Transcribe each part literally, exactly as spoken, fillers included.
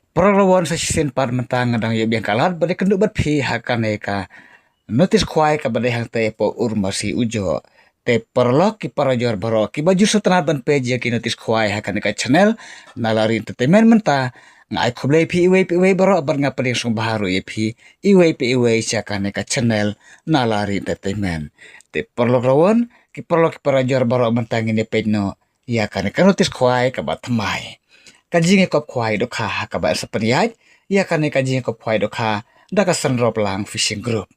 Paralok rawon, sa shisien pat mynta nga dang ïoh biang ka lad ban ïakynduh bad phi ha kane ka notice khwai kaba dei hangtei hapoh Urmasi Ujoh. Te paralok ki parajor baroh kiba ju sngewtynnat ban peit ïa ki notice khwai ha kane ka channel Nalari Entertainment mynta, nga ai khublei phi iwei pa iwei baroh bad nga pdiang sngewbha ruh ïa phi iwei pa iwei sha kane ka channel Nalari Entertainment. Te paralok rawon, ki paralok ki parajor baroh, mynta ngin ïa peit noh ïa kane ka notice khwai kaba thymmai. Ka jingïakop khwai dohkha ha kaba yn sa pynïaid ïa kane ka jingïakop khwai dohkha da ka Shnong Roplang Fishing Group.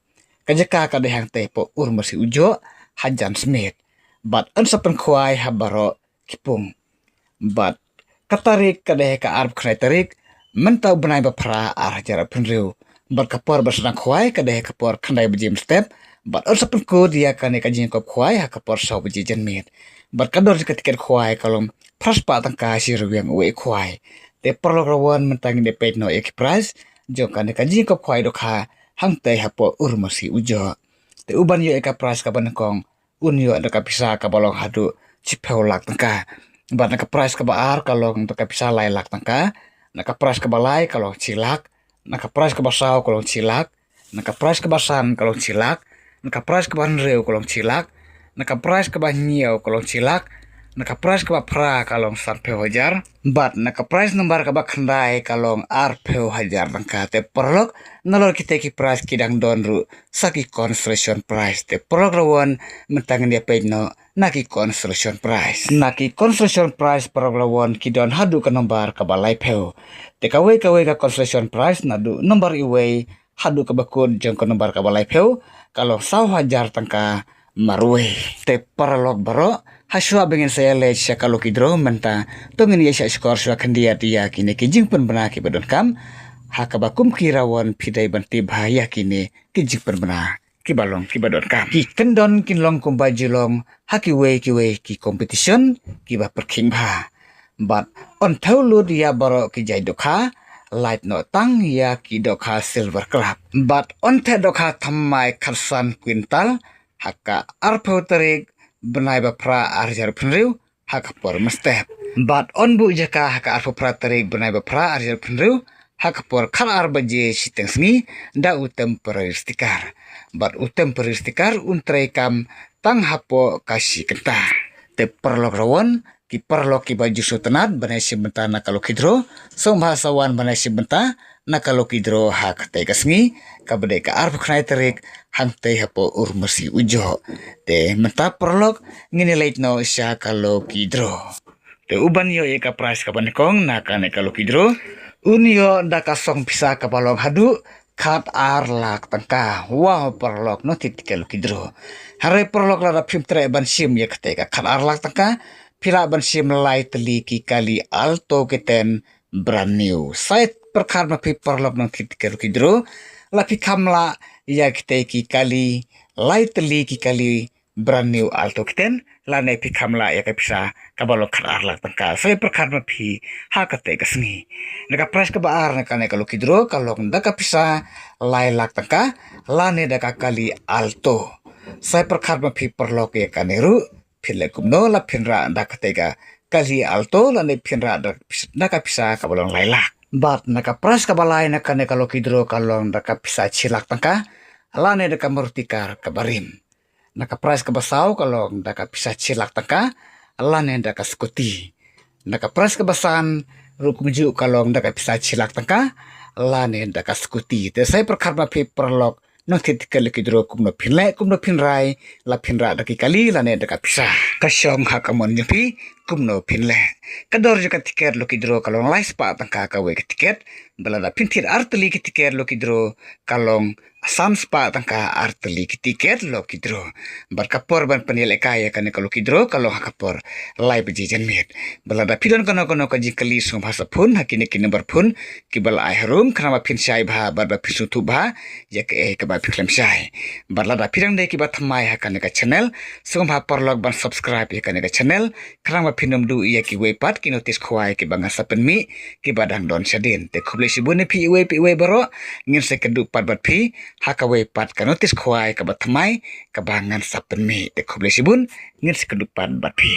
Ka jaka ka dei hangtei hapoh Urmasi Ujoh, hajan Smit. Bad yn sa pynkhwai ha baroh ki pung. Bad ka tarik ka dei ka arphew khyndai tarik mynta u bnai ba phra ar hajar arphew hynriew. Bad ka por ban sdang khwai ka dei ka por khyndai baje mynstep. Bad yn sa pynkut ïa kane ka jingïakop khwai ha ka por saw baje janmiet. Bad ka dor jong ka tiket khwai ka long phra spah tyngka shi ryngwiang uwei u khwai. Te paralok rawon, mynta ngin ïa peit noh ïa ki prize jong kane ka jingïakop khwai dohkha hangtei hapoh Urmasi Ujoh. Te uban ïoh ïa ka prize kaba nyngkong un ïoh da ka pisa kaba long haduh shiphew lak tyngka. Bad na ka prize kaba ar ka long da ka pisa lai lak tyngka. Na ka prize kaba lai ka long shi lak. Na ka prize kaba saw ka long shi lak. Na ka prize kaba san ka long shi lak. Na ka prize kaba hynriew ka long shi lak. Na ka prize kaba hynñiew ka long shi lak. Na ka prize kaba phra ka long sanphew hajar. Bad na ka prize number kaba khyndai ka long arphew hajar tyngka. Te paralok, nalor kitei ki prize ki dang don ruh sa ki consolation prize. Te paralok rawon, mynta ngin ïa peit noh na ki consolation prize. Na ki consolation prize, paralok rawon, ki don haduh ka number kaba laiphew. Te kawei kawei ka consolation prize naduh number uwei haduh kaba kut jong ka number kaba laiphew ka long saw hajar tyngka marwei. Te paralok baroh, ha shuwa ba ngin sa ïaleit sha ka lucky draw mynta, to ngin ïa shah shkor shuwa khyndiat ïa kine ki jingpynbna kiba donkam. Ha kaba kum ki rawon phi dei ban tip bha ïa kine ki jingpynbna kiba long kiba donkam. Ki kyndon kin long kumba ju long ha kiwei kiwei ki competition kiba pyrkhing bha. Bad yn thew lut ïa baroh ki jait dohkha, lait noh tang ïa ki dohkha Silver Club. Bad yn theh dohkha thymmai khatsan kwintal ha ka arphew tarik bnai ba phra ar hajar arphew hynriew ha ka por mynstep. Bad yn buh jaka ha ka arphew phra tarik bnai ba phra ar hajar arphew hynriew ha ka por khatar baje shiteng sngi da u temporary sticker. Bad u temporary sticker un treikam tang hapoh ka shi kynta. Te paralok rawon, ki paralok kiba ju sngewtynnat ban ïashim bynta na ka lucky draw, sngewbha sa wan ban ïashim bynta na ka lucky draw ha katei ka sngi kaba dei ka arphew khyndai tarik hangtei hapoh Urmasi Ujoh. Te mynta paralok, ngin ïa leit noh sha ka lucky draw. Te uban ïoh ïa ka prize kaba nyngkong na kane ka lucky draw un ïoh da ka song pisa kaba long haduh khatar lak tyngka. Wow, paralok, nongthied tiket lucky draw. Hynrei paralok, lada phim treh ban shim ïa katei ka khatar lak tyngka, phi lah ban shim lai tylli ki kali Alto K ten brand new. Sa ïa pyrkhat ma phi paralok, nongthied tiket lucky draw, la phi kham lah ïa kitei ki kali, lai tylli ki kali brand new Alto K ten, lane phi kham lah ïa ka pisa kaba long khatar lak tyngka. Sa ïa pyrkhat ma phi ha katei ka sngi. Na ka prize kaba ar na kane ka lucky draw ka long da ka pisa lai lak tyngka lane da ka kali Alto. Sa ïa pyrkhat ma phi paralok ïa kane ruh, phin leh kumno, la phin rah da katei ka kali Alto lane phin rah da, da ka pisa kaba long lai lak. Bad na ka prize kaba lai na kane ka lucky draw ka long da ka pisa shi lak tyngka lane da ka Maruti car kaba rim. Na ka prize kaba saw ka long da ka pisa shi lak tyngka lane da ka scooty. Na ka prize kaba san ruh kumjuh ka long da ka pisa shi lak tyngka lane da ka scooty. Te sa ïa pyrkhat ma phi paralok, nongthied tiket lucky draw, kumno phin leh, kumno phin rai, la phin rah da ki kali lane da ka pisa. Ka shong ha ka mon jong phi kumno phin leh. Ka dor jong ka tiket lucky draw ka long lai spah tyngka kawei ka tiket. Bad lada phin thied ar tylli ki tiket lucky draw ka long san spah tyngka ar tylli ki tiket lucky draw. Bad ka por ban pynïalehkai ïa kane ka lucky draw ka long ha ka por lai baje janmiet. Bad lada phi don kano kano ka jingkylli, sngewbha sa phone ha kine ki number phone kiba la ai harum, khnang ba phin shai bha bad ba phin sngewthuh bha ïa kaei kaba phi khlem shai. Bad lada phi dang dei kiba thymmai ha kane ka channel, sngewbha paralok ban subscribe ïa kane ka channel, khnang ba phin ym duh ïa kiwei pat ki notice khwai kiba ngan sa pynmih kiba dang don shadien. Te khublei shibun ïa phi iwei pa iwei baroh, ngin sa ïakynduh pat bad phi ha kawei pat ka notice khwai kaba thymmai kaba ngan sa pynmih. Te khublei shibun, ngin sa ïakynduh pat bad phi.